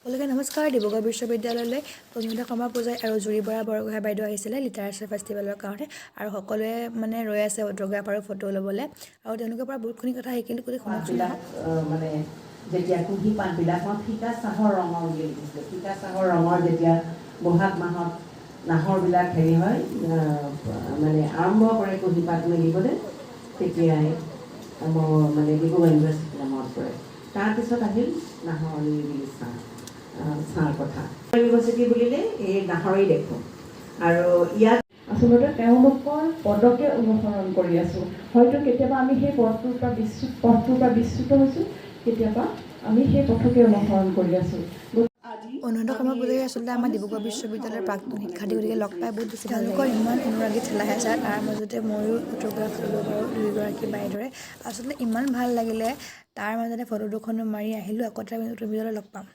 সকলোকে নমস্কাৰ। ডিব্ৰুগড় বিশ্ববিদ্যালয়লৈ অনুৰাধা শৰ্মা পূজাৰী আৰু জুৰি বৰা বৰগোহাঁই বাইদেউ আহিছিলে লিটাৰেচাৰ ফেষ্টিভেলৰ কাৰণে আৰু সকলোৱে মানে ৰৈ আছে অট'গ্ৰাফ আৰু ফটো ল'বলৈ আৰু তেওঁলোকৰ পৰা বহুতখিনি কথা শিকিলোঁ। গতিকে শুনকচোন। পাতবিলাক মানে যেতিয়া কুঁহি পাতবিলাক, মই ফিকা চাহৰ ৰঙৰ বুলি লিখিছিলোঁ, ফিকা চাহৰ ৰঙৰ যেতিয়া বহাগ মাহত নাহৰবিলাক হেৰি হয়, মানে আৰম্ভ কৰে কুঁহি পাত মেলিবলৈ, তেতিয়াই মোৰ মানে ডিব্ৰুগড় ইউনিভাৰ্চিটিলৈ মনত পৰে। তাৰপিছত আহিল নাহৰ নিৰিবিলি ছাঁ, ছাঁৰ কথা। ইউনিভাৰ্চিটি বুলিলে এই নাহৰেই দেখোঁ আৰু ইয়াত আচলতে তেওঁলোকৰ পদকে অনুসৰণ কৰি আছোঁ। হয়তো কেতিয়াবা আমি সেই পথটোৰ পৰা বিচ্যুত হৈছোঁ, কেতিয়াবা আমি সেই পথকে অনুসৰণ কৰি আছোঁ। অনুৰাধা শৰ্মা পূজাৰী আচলতে আমাৰ ডিব্ৰুগড় বিশ্ববিদ্যালয়ৰ প্ৰাক্তন শিক্ষাৰ্থী, গতিকে লগ পাই বহুত বেছি তেওঁলোকৰ ইমান অনুৰাগী ঠেলা হেঁচা, তাৰ মাজতে ময়ো অট'গ্ৰাফ ল'লোঁ বাৰু দুয়োগৰাকী বাইদেউৰে। আচলতে ইমান ভাল লাগিলে, তাৰ মাজতে ফটো দুখনো মাৰি আহিলোঁ। আকৌ এটা নতুন ভিডিঅ'ত লগ পাম।